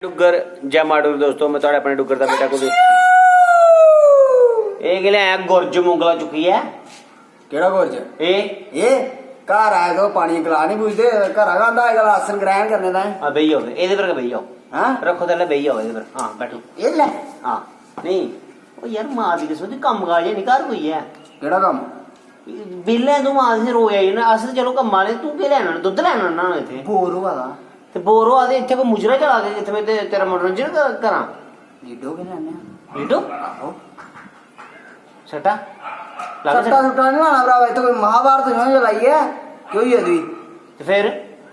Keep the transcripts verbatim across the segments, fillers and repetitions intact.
डुग्गर, जै माड़ू दोस्तो, मैं थुआढ़े अपने डुग्गर दा बेटा कुलदीप। एह् केह् लेआया गुरज मुंगला चुक्कियै? केह्ड़ा गुरज? एह्? एह् घर आए तो पानी गला नहीं बुझदे, घरा गै आंदा अजकल आसन ग्रहण करने ताईं। हां, बेही जाओ, एह्दे पर गै बेही जाओ। हां? रक्खो थल्लै, बेही जाओ एह्दे पर। हां, बैठो। एह् लै। हां। नेईं, ओह् यार, मां दी कसम, तू कम्म काज है नहीं घर कोई ऐ। केह्ड़ा कम्म? बेह्ले तूं मां दी रोज आई जन्ना, अस ते चलो कम्मा आह्ले, तूं केह् लैना, दुद्ध लैना आना इत्थै? बोर होआ दा। ते बोर होआ ते इत्थै कोई मुजरा चला दे, इत्थै में ते तेरा मनोरंजन क-, करां। लीडो गै लैने आं। लीडो? आहो। सट्टा? लागे सट्टा सट्टा? सुट्टा निं लाना भ्रावा, इत्थै कोई महाभारत समझ लाई ऐ, केह् होई गेआ तुगी? ते फिर?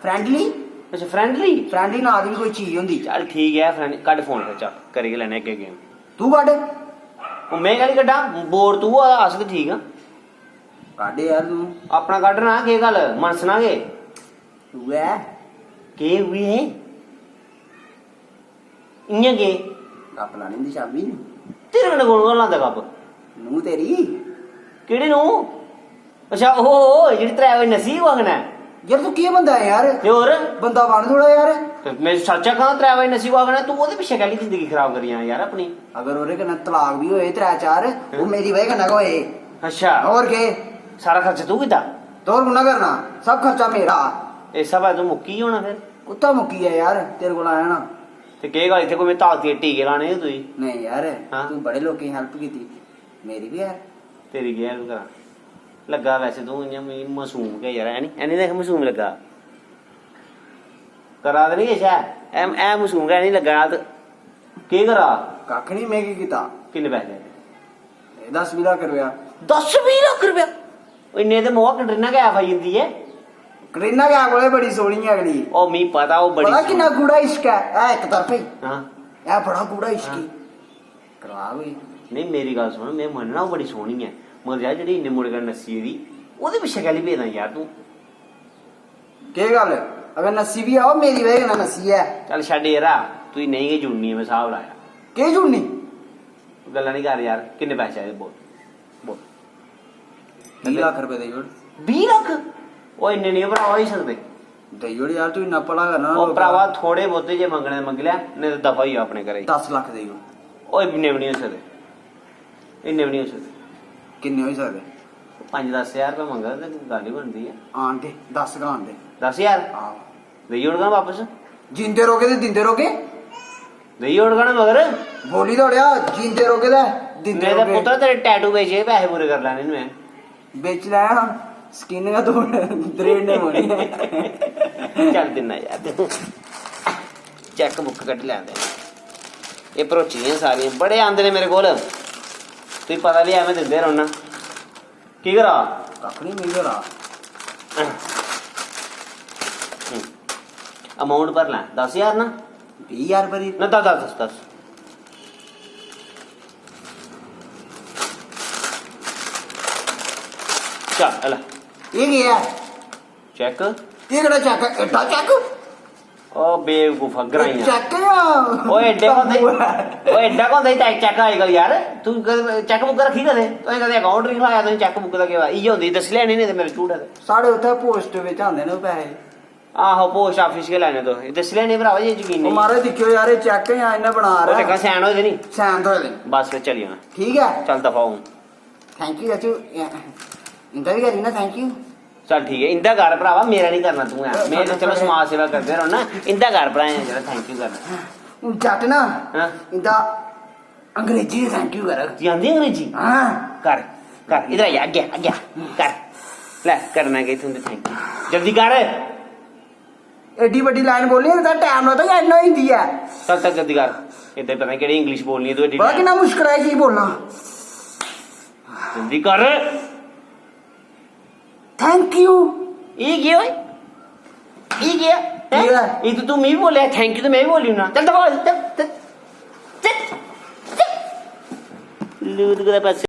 फ्रैंडली। अच्छा, फ्रैंडली? फ्रैंडली नांऽ दी बी कोई चीज होंदी। चल ठीक ऐ, फ्रैंड, कड्ढ फोन फिर, चल, करी गै लैने अग्गें गेम। तूं कड्ढ। ओह् में कैह्ली कड्ढां? बोर तूं होआ दा, अस ते ठीक आं। कड्ढ यार तूं। अपना कड्ढ ना, केह् गल्ल, मनसना केह्? उ'ऐ। केह् उ'ऐ? इ'यां केह्? गप्प लानी होंदी शामीं। तेरे कन्नै कौन कौन लांदा गप्प? नूंह् तेरी। केह्ड़ी नूंह्? अच्छा, ओह्, ओह्, जेह्ड़ी त्रै बजे नस्सी ओह् आखना ऐ। यार, तूं केह् बंदा ऐ यार? ते होर? बंदा बन थोह्ड़ा यार। ते में सच्च आखां, त्रै बजे नस्सी ओह् आखना, तूं ओह्दे पिच्छें कैह्ली जिंदगी खराब करी जाना यार अपनी? अगर ओह्दे कन्नै तलाक बी होए त्रै चार, ओह् मेरी बजह कन्नै गै होए। अच्छा। होर केह्? सारा खर्चा तूं कीता? ते होर कु'न्नै करना? सब खर्चा मेरा। इस स्हाबै तूं मुक्की गै होना फिर। कुत्थै मुक्की गेआ यार, तेरे कोल आया ना। ते केह् गल्ल, इत्थै कोई में ताकती दे टीके लाने हे तुगी? नेईं यार, हां? तूं बड़े लोकें दी help कीती, मेरी बी यार। तेरी केह् help करां? लग्गा वैसे तूं इ'यां मिगी मासूम गै यार, है नी? है नी देख मासूम लग्गा? करा ते नी किश ऐ? ऐ, ऐ मासूम गै, है नी लग्गा? ते केह् करा? कक्ख नी, में केह् कीता? किन्ने पैसे लैते? दस बीह् लक्ख रपेआ। दस बीह् लक्ख रपेआ? इन्ने ते मोआ कटरीना कैफ आई जंदी ऐ। कटरीना कैफ कोला बड़ी सोह्नी ऐ अगली। ओह्, मिगी पता, ओह् बड़ी पता किन्ना सोह्नी। गूढ़ा इश्क ऐ, ऐ इक तरफे। हां। ऐ बड़ा गूढ़ा इश्क हां। ई। करा कोई। नेईं, मेरी गल्ल सुन, में मन्नना ओह् बड़ी सोह्नी ऐ, मगर यार, जेह्ड़ी इन्ने मुड़े कन्नै नस्सी गेदी, ओह्दे पिच्छें कैह्ली पेदा यार तूं? केह् गल्ल? अगर नस्सी बी ऐ, ओह् मेरी बजह कन्नै नस्सी ऐ। चल छड्ड यरा, तुगी नेईं गै जुड़नी ऐ, में स्हाब लाया। केह् जुड़नी? गल्लां निं कर यार, किन्ने पैसे चाहिदे बोल, बोल। बीह् लक्ख रपेऽ देई ओड़। बीह् लक्ख? ओह् इन्ने निं भ्रावा होई सकदे। देई ओड़ यार, तूं इन्ना भला करना ओह् लोकें दा। भ्रावा, थोह्ड़े बहुते जे मंगने मंगी लै, नेईं ते दफा होई जा अपने घरै गी। दस लक्ख देई ओड़। ओह् इन्ने बी निं होई सकदे। इन्ने बी निं होई सकदे। किन्ने होई सकदे? पंज दस ज्हार रपेआ मंगदा ते गल्ल ही बनदी ऐ। आन दे, दस गै आन दे। दस ज्हार? आहो। देई ओड़गा बापस। जींदे रौह्गे ते दिंदे रौह्गे। देई ओड़गा ना मगर। बोली ते ओड़ेआ, जींदे रौह्गे ते दिंदे मेरे रौह्गे। पुत्तरा, तेरे टैटू बेचियै पैसे पूरे करी लैने न में। बेची लैना, skin गै तोड़, दरेड़ने पौनी ऐ। चल दिन्ना यार। चैक बुक कड्ढी लैंदे। एह् भरोची दियां सारियां। बड़े आंदे ने मेरे कोल। तुगी पता बी ऐ, में दिंदे रौह्ना। केह् करा? कक्ख निं, में करा। Amount भर लै, दस ज्हार ना? बीह् ज्हार भरी। ना, दस, दस, दस, दस। चल, एह् लै। एह् केह् ऐ? चैक। एह् केह्ड़ा चैक ऐ? एड्डा चैक? ओ बेवकूफा, ग्राइयां। चैक ऐ? ओ एड्डे होंदे, तंबू ऐ। ओ एड्डा होंदे ही चैक, चैक अजकल यार। तू क-, चैक बुक रक्खी कदें? तुसें कदें account निं खलाया, तुसें चैक बुक दा केह् होआ? इ'यै होंदी, दस्सी लैनी नेईं ते मेरे झूठ ऐ ते। साढ़े उत्थै post बिच आंदे न ओह् पैसे। आहो, post office गै लैने तुस। दस्सी लैने भरावा जे जकीन ओह् नेईं। महाराज दिक्खेओ यार, एह् चैक जां इ'यां बना ओह् दिक्खां, sign होए दे नी? Sign ते होए दे। बस फिर चली जाना। ठीक ऐ? चल दफा हून। Thank you चाचू। इंदा बी करी ना thank you। चल ठीक ऐ, इंदा कर भरावा, मेरा निं करना तूं ऐ। में ते चलो समाज सेवा करदे रौह्ना, इंदा कर भराएं जेह्ड़ा thank you करना। हून जट्ट ना, हां। इंदा अंग्रेजी च thank you करग। तुगी आंदी अंग्रेजी? हां। कर, कर, इधर आ जा, अग्गें, अग्गें, कर। लै, करना केह् तुं'दे thank you? जल्दी कर। एड्डी बड्डी line बोलनी, इंदा time लगदा जां इन्ना होई जंदी ऐ? चल, चल, जल्दी कर। इद्धर पता निं केह्ड़ी English बोलनी ऐ तूं एड्डी पता time। किन्ना मुश्कल ऐ एह् चीज बोलना। जल्दी कर। Thank you। एह् केह् होए? एह् केह् ऐ? हैं? केह् ऐ? एह् तूं, तूं मिगी बोलेआ thank you ते में बी बोली ओड़ना। चल दफा होई, चल, चल, चल, चल। लूत कुतै पासै।